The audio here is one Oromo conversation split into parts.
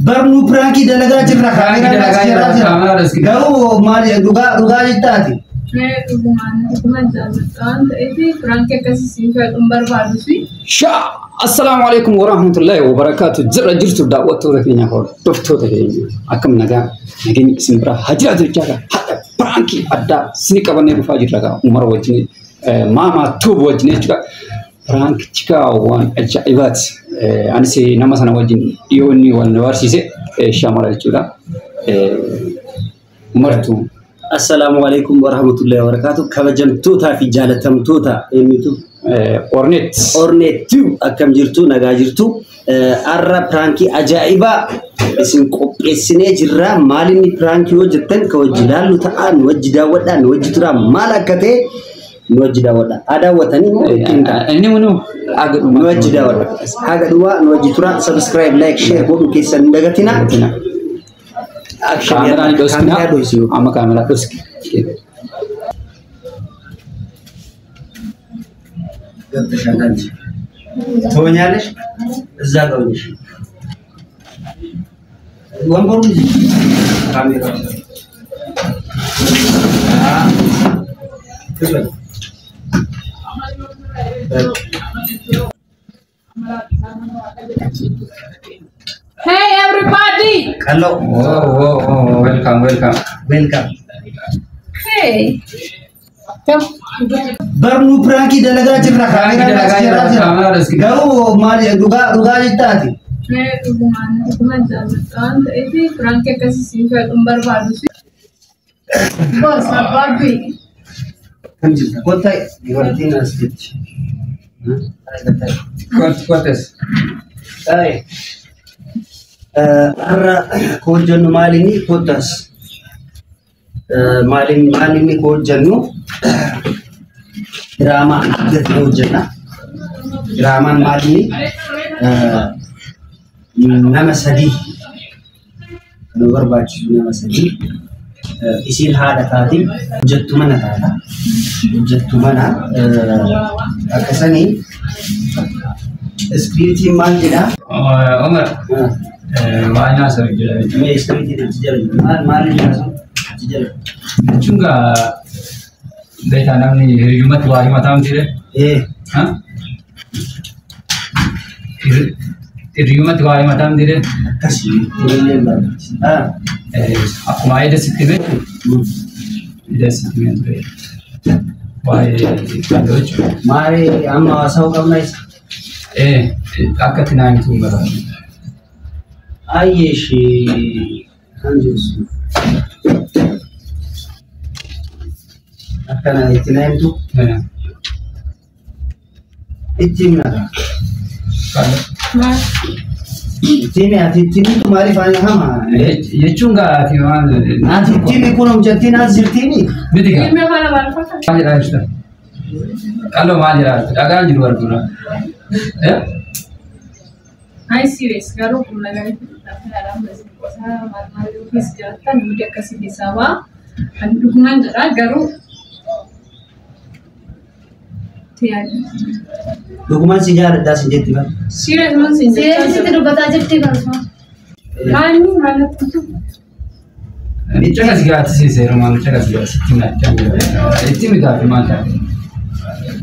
Barnuu piraankii dalagaa jirra. Piraankii dalagaa jirra, kaameraa dhoksina. Garuu maali dhugaa dhugaa jettaati. Dhugumaan dhugumaan jaalladha waan ta'eef piraankii akkasii siin fedhuun barbaadu fi Shaa! Assalaamu alaikum warahmatullahi wabarakaatu. Jirra jirtu daawwattoota keenya, hordoftoota keenya. Akkam nagaa nageenyi isin biraa haa jiraatu jechaadha. Haadha piraankii addaa isin qabannee dhufaa jirra gaa Umar wajjin, Maamaa Tuub wajjin jechuudha. Piraankichi gaa waan ajaa'ibaati. Anis nama sana wajjin dhiyoo inni wal nu barsiise shamara jechuudha. Umartu. Assalaamu alaikum warahmatullahi wabarakatuh. Kabajamtootaa fi jaalatamtoota eenyutu? Ornet. Orneettuu akkam jirtu, nagaa jirtu? Har'a piraankii ajaa'ibaa isin qopheessinee jirra. Maal inni piraankii yoo jettan, ka wajji ilaallu ta'a, nu wajji daawwadhaa, nu wajji turaa, maal akka ta'e nu wajji daawwadhaa. Haa daawwatanii moo ittiin ta'a? Inni immoo haga dhumaa. Nu wajji daawwadhaa. Haga dhumaa nu wajji turaa. Subscribe, like, share godhuu keessan hin dagatinaa. Kaameraa ni dhoksina. Kaameraa dhoksinu. Amma kaameraa dhoksi. ገብተሻል አንቺ ትሆኛለሽ። እዛ ጋር ሆነሽ ወንበሩ ካሜራ Hey everybody! ቀለው። Welcome, welcome. Welcome. Hey! Barnuu piraankii dalagaa jirra. Piraankii dalagaa jirra, kaameraa dhoksina. Garuu maali dhugaa dhugaa jettaati. Dhugumaan dhugumaan jaalladha waan ta'eef piraankii akkasii siin fedhuun barbaadu fi Boss abbaa Kan jirta kottaa dubartiin as jirti. Kottes. Ay. Har'a ka hojjennu maalinni kottaas. Maalin maalinni ka hojjennu diraamaa adda ta'e hojjenna. Diraamaan maalinni nama sadii nu barbaachisu, nama sadii. Isiin haadha taati, hojjettu mana taata. Hojjettu mana akkasanii iskiriiptiin maal jedhaa? Umar, waan haasa'u jira jechuudha. Mee iskiriiptiin achi jala jiru. Maal maal inni haasa'u achi jala? Jechuun gaa beekaa namni hiriyyummaatti waa himataa miti ree? Ee. Hiriyyummaatti waa himataa miti ree? Akkasii kunillee hin barbaachisa. Akkuma eda sitti beeku, eda sitti himee ture. Waa'ee qal'oo jechuudha. Maali amma haasa'uu qabna isa? Akka itti naa himtu hin barbaadu. Ayyee ishee kan jirtu. Akkana itti na himtu itti himna. Qal'oo. Maal? Itti himi, ati itti himtu maaliif ani hama? Jechuun gaa ati waan. Ati itti himi, kun hojjettiin as jirtiimi? Miti gaa. Ilmi afaan afaan fakkaata. Maal jedhaa jirta? Qal'oo maal jedhaa jirta? Dhagaan jiru arguudha. Ay serious garuu kun nagari qosaa maal maal yoo keessa jiraattan nuti akkasii keessaa ba'a. Ani dhugumaan jedha garuu yaada. Dhugumaan si jaalladhaa sin jetti bara. Serious man siin jechaa Seerri jira. dubbataa jirti baruma. Maanni maalatti Caqas gaatti seerumaan caqas gaatti sitti nyaachaa jira. Itti mitaati maal taate?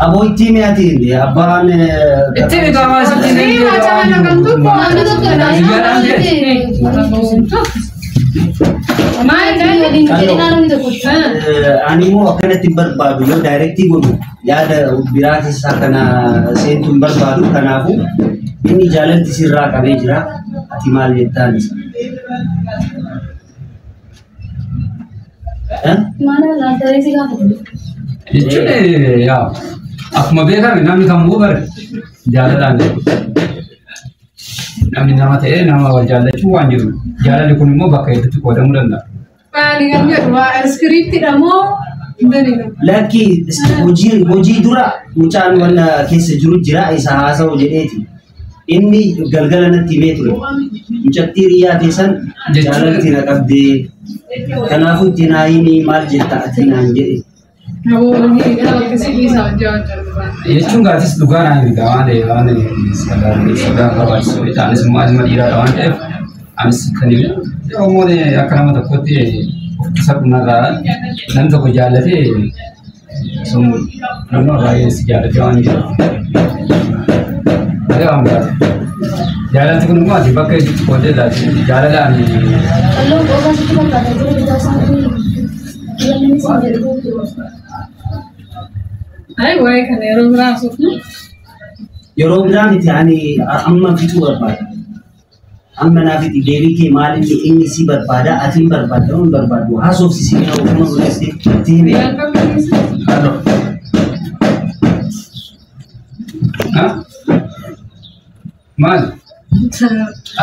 Aboo itti himi ati abbaan. Itti mitaa maal sitti Ee, maachaa kan tokko Namni tokko Maal waliin jedhinaa namni tokko. Ani immoo akkanatti hin barbaadu, yoo daayirektii godhu yaada biraa keessaa kana seentu hin barbaadu. Kanaafuu inni jaalalti sirraa qabee jira, ati maal jettaan isa? Eh? Maal laata si gaafatu? Jechuun yaa akkuma beekame namni kamuu bare jaalalaan jedhu. Namni nama ta'ee nama wal jaallachuu waan jiru. Jaalalli kun immoo bakka hedduutti qoodamuu danda'a. Maali kan jedhu waa iskiriiptiidha moo hin Lakki, hojii dura mucaan wanna keessa jiru jira, isa haasa'u jedheeti. Inni galgala natti himee ture. Mucattii riyyaa teessan jaalalti na qabdee kanaafuu itti naa himi, maal jetta ati naan jedhe. Jechuun gaatis dhugaa naan ergaa waan ta'eef waan sodaa barbaachisu. Isaanis immoo asuma dhiiraadha waan ta'eef Anis kan Oromoon akka nama tokkotti of qusadhunarraa namni tokko jaallatee sun naannoo baay'ee si jaallatee waan jiru. Malee waan biraati. Jaalalti kun immoo ati bakka itti qooddee laati. Jaalalaan Qalloon qoosaa sitti fakkaata jira bitaa isaatii filanni siin jedhu. Ay waa'ee kana yeroo biraa haasofnu. Yeroo biraa miti, ani amma fixuu barbaada. Amma naa fixi, deebii kee maal inni si barbaada, ati hin barbaadda hin barbaaddu haasofsisii na ofuma godhesse itti hime. Yaad qabdu keessatti. Halloo. Maal?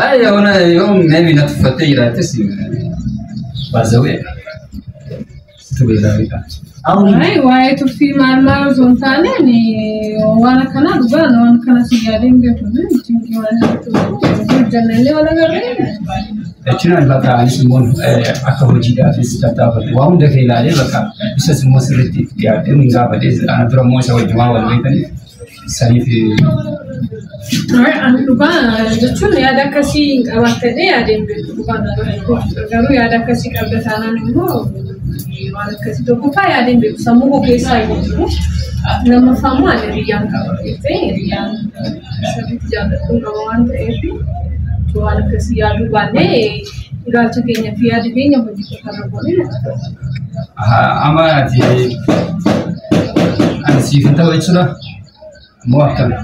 Ay yoona yoo maybe na tuffattee jiraattes baazawee situ beekaa beekaa. Awri. Ay waa'ee tuffii maal maal osoo hin taane ani waan akkanaa dhugaan waan akkana si yaadee hin beeku. Cinqii waan hojjannallee wal agarree. Jechuun bakka anis immoo akka hojiidhaafis tattaafadhu waa hunda kee ilaalee bakka isas immoo sirriitti itti dhiyaadhee hin gaafadhee ana dura immoo isa wajjumaa wal beekaniif saniif. Ani dhugaa jechuun yaada akkasii hin qabaatee yaadee hin beeku dhugaan, garuu yaada akkasii qabda taanaan immoo waan akkasii tokkoffaa yaadee hin beeku sammuu koo keessaa hin jiru. Lammaffaa immoo ani hiriyyaan qaba jettee hiriyyaan sirriitti jaalladhuun qaba waan ta'eef waan akkasii yaaduu baannee ilaalcha keenya fi yaada keenya hojii qofarra goonee natti tola. Amma ati ani siif hin ta'u jechuudha moo akkami?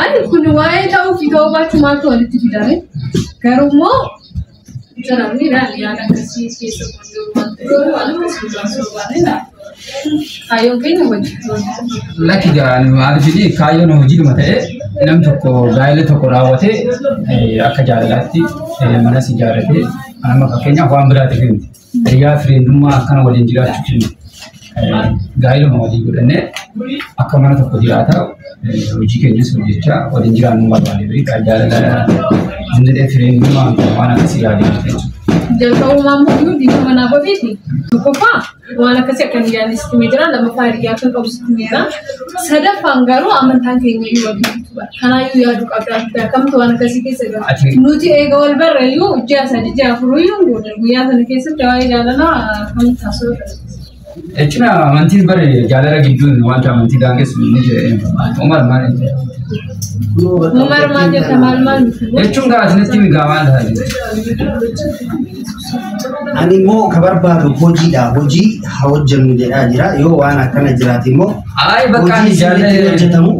Ay, kun waa'ee ta'uu fi ta'uu baachuu maaltu walitti fidame? Garuu immoo jedhamni ilaali yaada akkasii keessa kun jiru waan ta'eef waan akkasii baasuu baannee ilaali. Kaayyoon keenya hojii. Lakki gaani maaliif kaayyoon hojiidhuma ta'ee namni tokko gaa'ela tokko raawwatee akka jaalalaatti manas ijaarratee amma fakkeenyaaf waan biraatiif miti. Hiriyaa friendummaa akkana waliin jiraachuuf miti. Gaa'eluma walii godhannee akka mana tokko jiraataa hojii keenyas hojjechaa waliin jiraannu barbaade beekaa jaalala zinedhee friendummaa waan akkasii yaadee jechuudha. Jalqabumaan immoo diinuma manaa godheeti. Tokkoffaa waan akkasii akka hin yaadne sitti himee jira. Lammaffaa hiriyaa kan qabu sitti himeera. Sadaffaan garuu amantaan keenya iyyuu waliin gitu. Kanaayyuu yaaduu qabda. Akkamtu waan akkasii keessa jira. Nuti eega wal barre iyyuu ji'a 3 ji'a 4 iyyuu hin goone. Guyyaa sana keessatti waa'ee jaalalaa akkamitti haasa'uu dandeessa? Jechuun amantiin bare jaalala gidduun wanta amantii daangessu ni jira. Umar maal? Umar maal jetta, maal maal nuti? Jechuun gaa asinitti migaa maal ta'a? Ani immoo ka barbaadu hojiidha. Hojii haa hojjennu jedhaa jira. Yoo waan akkana jiraate immoo Ay bakka ani hojii sirriitti jaalala hojjetamu.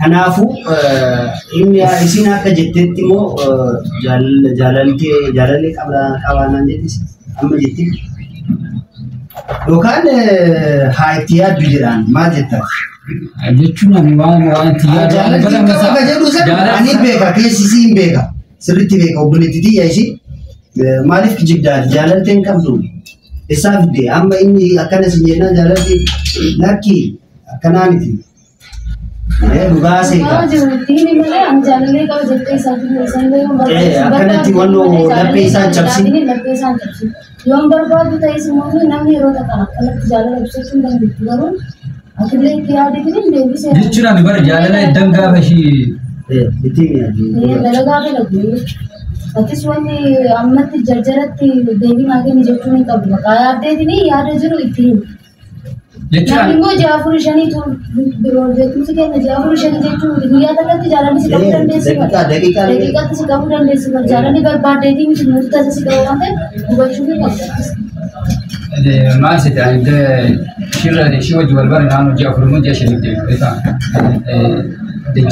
Kanaafuu inni isin akka jettetti immoo jaalaltee jaalallee qabaanaan jettis amma jetti. Yookaan haa itti yaaddu jedhaan maal jettaa? Jechuun ani waan itti yaadu Jaalaltii qaba ka jedhu sana ani beeka, keessi isii hin beeka. Sirriitti beeka obboleetti tiyya isii. Maaliif kijibdaati jaalaltee hin qabdu? Isaa fidde amma inni akkana sin jennaan jaalaltii lakki akkanaa miti. Dhugaa seeqa. Qaba jiru itti himi malee ani jaalallee qaba jettee isaaf isaan yoo Akkanatti wannoo laphee isaan cabsin. Laphee isaan cabsin. Yoon barbaadu ta'es immoo namni yeroo takka akkanatti jaalala ibsachuu hin dandeettu, garuu atillee itti yaaditini deebisee. Jechuun ani bara jaalala iddan gaafa ishii Itti himi. Dalagaa dalagu. Atis wanni ammatti jarjaratti deebii naa kenni jechuun hin qabdu. Maqaa yaaddeetini yaada jiru itti himi. Jechuun Namni immoo ji'a 4 5 biroo beekumsi kenna ji'a 4 5 jechuun guyyaa takkatti jaalalli si qabuu dandeessi. Daqiiqaa daqiiqaa. Daqiiqaatti si qabuu dandeessi. Jaalalli barbaaddeetii miti, nuti tasa si qabu waan ta'eef hubachuu fi qabda. Maal sitti ani shirra ishii wajji wal bare naannoo ji'a 4 immoo ji'a 5 deemu ta'a.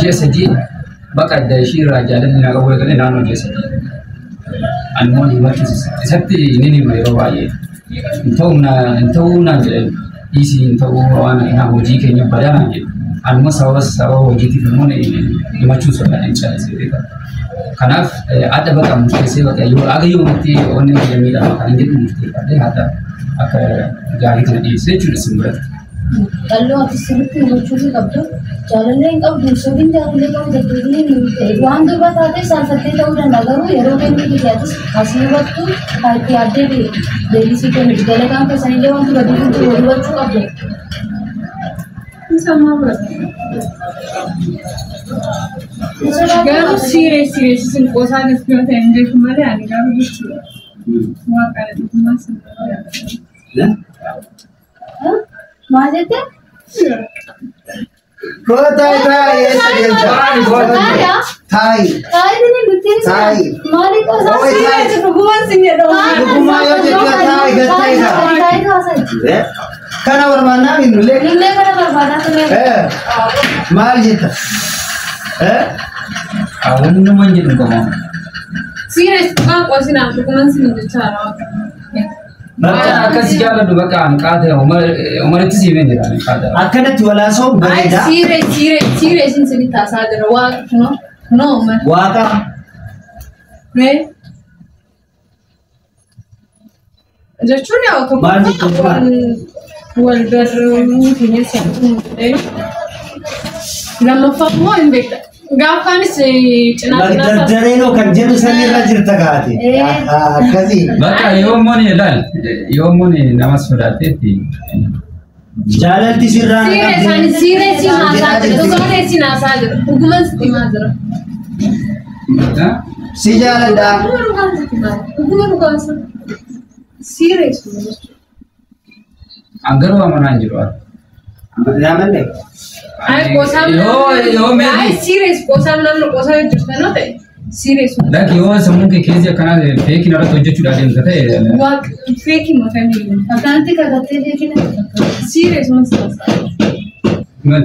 Ji'a 3 bakka adda ishii irraa jaalalli na qabu eegalee naannoo ji'a 3. Ani immoo himatti isatti ni hima yeroo baay'ee. Hin ta'uu naan jedhan, dhiisii hin ta'uu waan akkanaa hojii keenya badaa naan jedhu. Ani immoo sababa hojiitiif immoo himachuun sodaadha hin callisee beekama. Kanaaf adda bakka murteessee bakka yoo aga yoomatti onni biyya miidhama kan hin jedhu murteeffadhee haadha akka gaarii kana dhiyeessee jechuudha isin biratti. Qalloo ati sirriitti hubachuu fi qabdu. Jaalallee hin qabdu, sobiin jaalallee qabu jetteetiin waan durba taatee saalfattee ta'uu danda'a. Garuu yeroo kennuu biyyaattis asii hubattu itti yaaddee deebisii kennitu. Dalagaan keessanillee wanti badii hin jiru, wal hubachuu qabdu. Isa maa bira? Garuu serious isin qoosaa jirtu yoo ta'e hin beeku malee ani garuu jechuudha. Waaqa dhugumaan sin jaalladha. Maal jette? Koo taayi taayi eessa deemta? Taayi. Taayi nuti Taayi. maali qoosaa? Oi taayi. Dhugumaan sin jedha. Dhugumaa yoo jette taayi gad taayi ta'a. Taayi haasaa. Kana barbaannaa nullee. Nullee kana barbaadaa turre. Maal jetta? Hundumaan jedhu qaba. Serious dhugaan qoosinaa dhugumaan sin jechaa waaqa. Bakka akkas jaalladhu bakka hanqaate Umaritti siimeen jira hanqaate. Akkanatti walaasoo Ay bareeda. serious serious serious isin sinitti haasaa jira waaqa no no man. Waaqa Mee jechuun yaa tokko Maal jechuudha? Wal barruu keenya si'atu lammaffaa immoo hin beekta. Gaafaanis cinaa cinaa Dardareenoo kan jedhu sanirra jirta kaate. Akkasii. Bakka yoommoon ilaal yoommoon nama sodaateetti. Jaalalti sirraa na Serious qabdee. ani serious haasaa jira. Serious haasaa jira. Dhuguman sitti himaa jira. Si jaaladha. Dhuguma dhugaan sitti himaa jira. Dhuguma dhugaan serious jechuudha. An garuu amanaa hin jiru. Naamallee. Ay qoosaa Yoo ay meebi serious qoosaa namni qoosaa jirtu yoo ta'e serious. Lakki yoo sammuun kee keessi akkanaa feekiin irratti hojjechuudhaaf deemta ta'e. Waaq feekii mataa miidhagina. Akkanatti kakattee beekina. Serious masaasaa. Maal?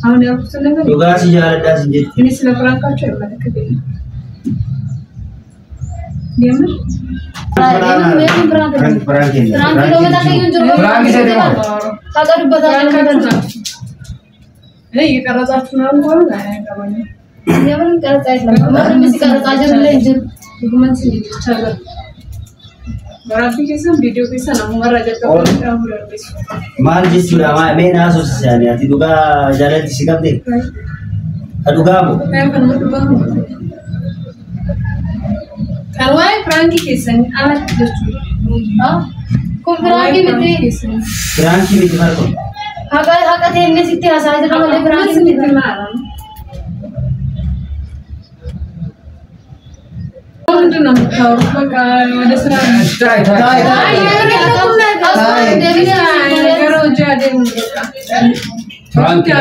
አሁን ያልኩትን ነገር Dhugaa si jaaladhaa sin jetti. እኔ ስለ ፍራንካቸው አይመለከተኝም። የምር Prank Prank yoo mataa keenya jiru. Prank isa deema. Haqa dubbataa jiru. ፍራንካችሁ ናችሁ። እኔ እየቀረጻችሁ ምናምን ከሆነ አያገባኝም። የምንም ቀረጻ የለም። ማንም እዚህ ቀረጻ ጀምረ jiru. Dhuguman sin jechaa jira. Waraabbii keessan viidiyoo keessan ammumarraa jalqabanii dhaabuu dandeessu. Maal jechuudha mee naasofsiisaani ati dhugaa jaalalti si qabde? Ka dhugaa moo? Kanuma dhugaa kan waa'ee piraankii keessanii alatti jechuudha. Kun piraankii miti. Piraankii miti farqo. Haqa haqa teennee sitti haasaa jira malee piraankii miti. ምንድን ነው የምታወሩት? በቃ ወደ ስራ ታይ ታይ Taayi taayi. ገረ ወጃ ደሙ በቃ Prank dha.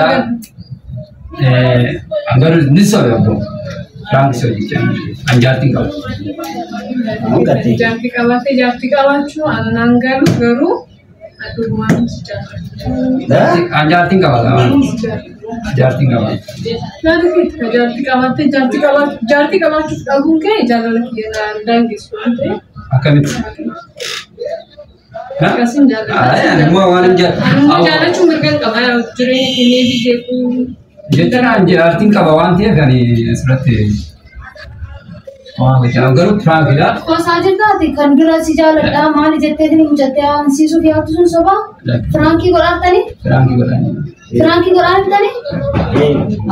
An garuu ni sobe obbo. Prank si hojjechaa an jaartiin qabu. Hanqatte. Jaartii qabaatee jaartii qabaachuu anaan galu garuu dhugumaan si jaalladha. An jaartiin qaba. Jaartiin qaba. Maaliif jaartii qabaattee jaartii qabaachuuf dhabuun kee jaalala kiyya daangessu waan ta'eef Akkamitti? akkasiin jaalladha. Ani immoo waan hin Ani jaalachuun mirga hin qaba jireenya keenya jeequu Jechuun an jaartiin qaba waan ta'eef ani asirratti waan hojjaa garuu prank dha. Qoosaa jirtaati kan dura si jaaladha maali jettee mucattee amansiisuuf yaaddu sun sobaa piraankii godhaattanii Piraankii godhanii. piraankii godhaattanii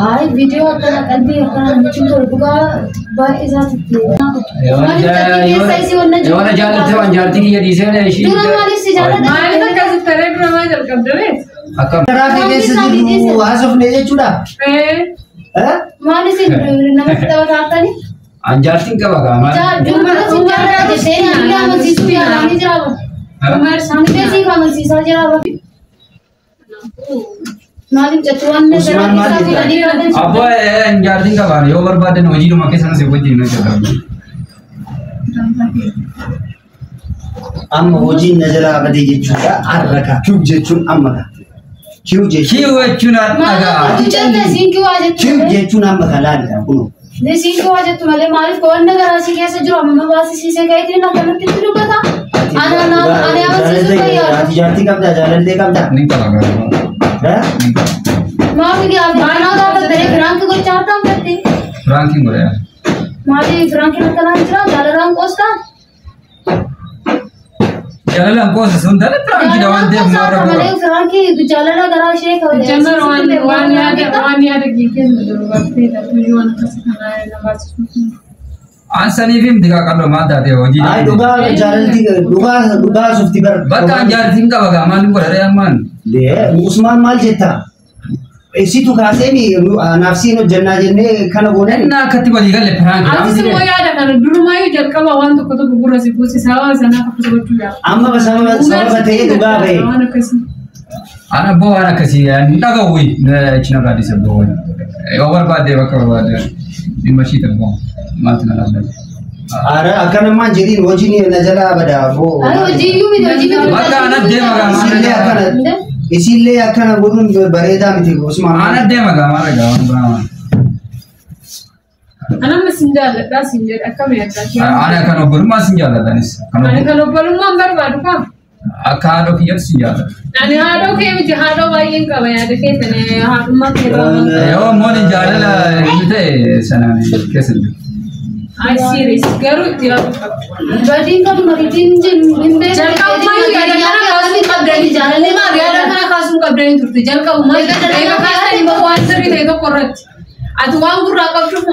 Ay viidiyoo akkana qalbii akkana jechuun tolu dhugaa baay'ee isaatitti. Maaliif qalbii keessa isii wanna jiru? Yoona jaallatte waan jaartii kiyya dhiisee ishii. Dura maaliif si jaalladha? Maaliif akkasitti taree dura maal jalqabde beektu? Akkam. Karaa kee keessa jiru haasofne jechuudha. Maaliif namatti taphataattanii? An jaartiin qaba gaa maal? Dura si jaalladha jettee namni amansiisuu yaalanii jira. Namni siif amansiisaa jira. Maaliif jettu waan Usmaan maal garaa jedha? fuudhanii yaadan? Abbaa jaartiin qaba yoo barbaadan hojiidhuma keessa si wajjin hojjetan. Amma hojiin na jalaa badee jechuudha. Har'a ka. Kiw jechuun amma ka. Kiw jechuun. Kiw jechuun dhagaa. Maaliif jette siinqii waa jettu Kiw malee? jechuun amma ka laalidha kunoo. Siinqii waa jettu malee maaliif wanna garaa si keessa jiru amma baasisiisee ka'eetiin akkanatti itti dubbata? Ana ani amansiisuu fayyaadu. Ati jaartii qabdaa jaalallee qabdaa? Ni qaba garuu. Eh? Ni qaba. Maaf gaafa kanaa gaafattanii firaankii gochaa harkaan fudhatte. Prankiin godhaa. Maaliif firaankiin akkanaan jira jaalalaan qoostaa? Jaalalaan qoosa sun taane prankiidha waan ta'eef maal rakkoo malee qaba? firaankii jaalala garaa ishee ጀመር waan yaada waan yaada giiteen dubartii dhabbii waan akkasii kanaa na baasisuuf. An saniif himti kaa qal'oo maal taate hojii. Ay dhugaa jaalalti dhugaa dhugaa sufti bar. Bakka an jaartiin qaba gaa maal godha ree ammaan? Lee Usmaan maal jettaa? Situ kaasee anaaf siin hojjannaa jennee kana goonee. Inni akkatti walii galle piraanki. Atis immoo yaada kana durumaayyuu jalqaba waan tokko tokko gurra si buusi sababa sanaaf akkas gochuu yaala. Amma sababa ta'ee dhugaa bahe. Waan akkasii. Ana abboo waan akkasii hin dhaga'u achi narraa dhiise abboo wani. Yoo barbaadde bakka barbaadde dhimma ishii ta'u maaltu na dhaabbata. Ara akkanummaan jedhiin hojiin na jalaa bada abboo. Ani hojii iyyuu miti hojii miti. Bakka ana deema gaa Isillee akkana isillee akkana godhuun bareedaa miti Usmaan. Ana deema gaa maal gaa waan biraa maal. Ani amma sin jaalladhaa sin jedha akkam yaaddaa? Ana kan obbolummaa sin jaalladhanis. Ani kan obbolummaan barbaadu kaa. Akka haadhoo kiyyatti sin jaalladha. Ani haadhoo kee miti haadhoo baay'een qaba yaada kee sana haadhummaa kee irraa. Yoo immoo ni jaalala inni ta'e sanaan keessa jiru. Ay serious garuu itti yaaduu qabdu. Badiin kan mariitiin hin beeku. Jalqabumaayyuu yaada kana kaasuu qabdanii jaalallee yaada kana kaasuu qabdanii turte jalqabumaa eega kaasanii immoo waan sirrii ta'e tokko irratti. Ati waan gurraa qabduuf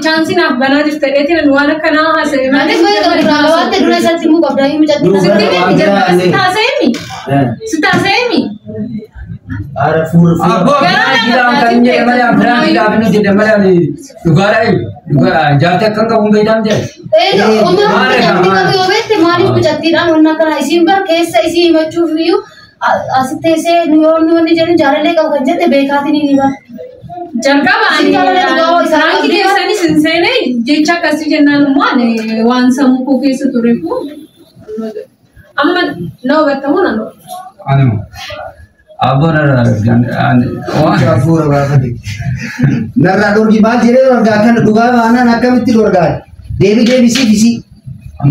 chaansii naaf banaa jirta dheetiin waan akkanaa haasa'e Ani gosa gurraa qabaatte dura isatti himuu qabda himuu Dura Sitti waan miti biraa jalqaba si illee. taasa'emi si taasa'emi. Ara fuula fuula. Abboo piraankiidhaan kan inni jedhe malee piraankiidhaaf inni jedhe malee dhugaadhaa dhugaa jaartii akkan qabu hin beekam jedhe. Uumaa mucattii qabu yoo beekte maaliif mucattiidhaan wanna akkana isiin bar keessa isii himachuuf iyyuu asitti teessee yoo wanni jedhu jaalallee qabu kan jette beekaatiin ni bara. Jalqaba ani Isin jaalala dhugaa isaa piraankii qabdi. keessanis hin seene jecha akkasii jennaan immoo ani waan sammuu koo keessa ture kun amma na hubattamu na hubatta. Ani moo abboo narraa waan Fuula baafate. Narraa dhorgi maal jedhee dhorgaa kana dhugaa baanaan akkamitti dhorgaa? Deebi deebisiif isii.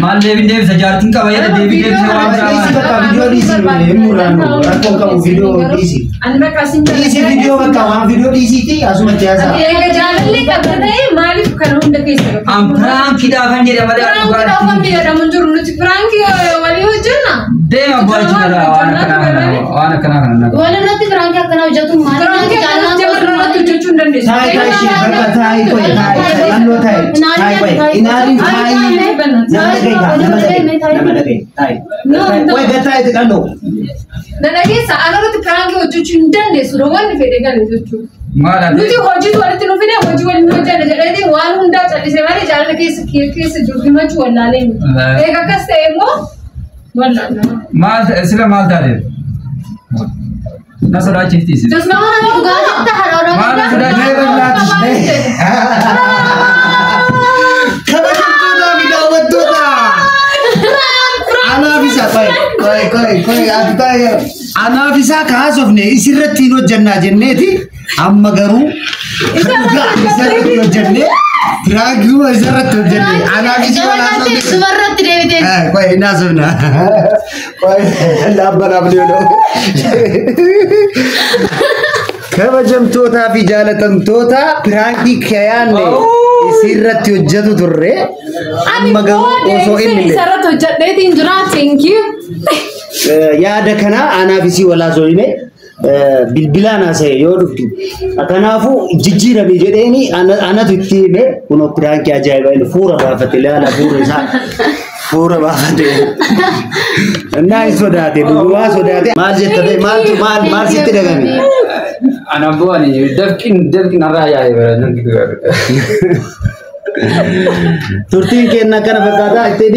maal deebiin deebisa jaartiin qaba jedhe deebii deebisa waan biraa Dhiisi maal. bakka viidiyoo dhiisi hin murraannu rakkoon qabu viidiyoo dhiisi. Ani bakka isin Dhiisi viidiyoo bakka waan viidiyoo dhiisiiti asumatti haasa'a. Eega jaalallee qabda ta'e maaliif kana hunda keessa galu? An piraankiidhaaf kan jedhe malee Piraankii dhaafan jedhamu hin jiru nuti piraankii walii hojjenna. Deema abboo achi narraa waan akkanaa kana waan akkanaa kana nagaa. Wal irratti piraankii akkanaa hojjetu maaliif Piraankii akkanaa jabarra irratti hojjechuu hin dandeessu. Taayi taayi ishee bakka taayi qoye taayi naannoo taayi taayi qoye inaaliin taayi nama dhagaye nama dhagaye nama dhagaye taayi. Qoye gad taayi xiqqannoo. Na dhageessa ana irratti piraankii hojjechuu hin dandeessu wanni fedhe gale jechuudha. Maal ati Nuti hojiitu walitti nu fide hojii waliin hojjenna jedhanii waan hundaa callisee malee jaalala keessa keessa jiru himachuu wallaalee miti. Eega akkas ta'e immoo wallaala. maal sila maal taate? Na sodaachifti isin. Dhugaa jetta haadha Maal na sodaachifti? Kabajamtoota fi daawwattoota. Anaaf isa qoye qoye qoye qoye ati taayi anaaf isaa kaasofne isirratti hin hojjannaa jenneeti amma garuu dhugaa isarratti hin hojjenne piraankii isarratti hojjenne anaaf isi walaasofne. Sumarratti deebitee. Qoye hin haasofna. Qoye laabbanaaf deemu. Kabajamtootaa fi jaalatamtoota piraankii kayaanne isirratti hojjetu turre amma garuu osoo inni illee Isarratti hojjedheetiin jira thank you. Yaada kana anaaf isii walaasofne bilbilaan haasa'e yoo dhuftu. Kanaafuu jijjiirame jedheeni anatu itti hime kunoo piraankii ajaa'ibaa inni fuura baafate ilaala fuura isaa fuura baafate. Innaa hin sodaate duwwaa sodaate maal jetta ta'e maaltu maal maal sitti dhagame? Ana abboo ani dafqin dafqin narraa yaa'e bara namni Turtiin keenya akkana fakkaataa itti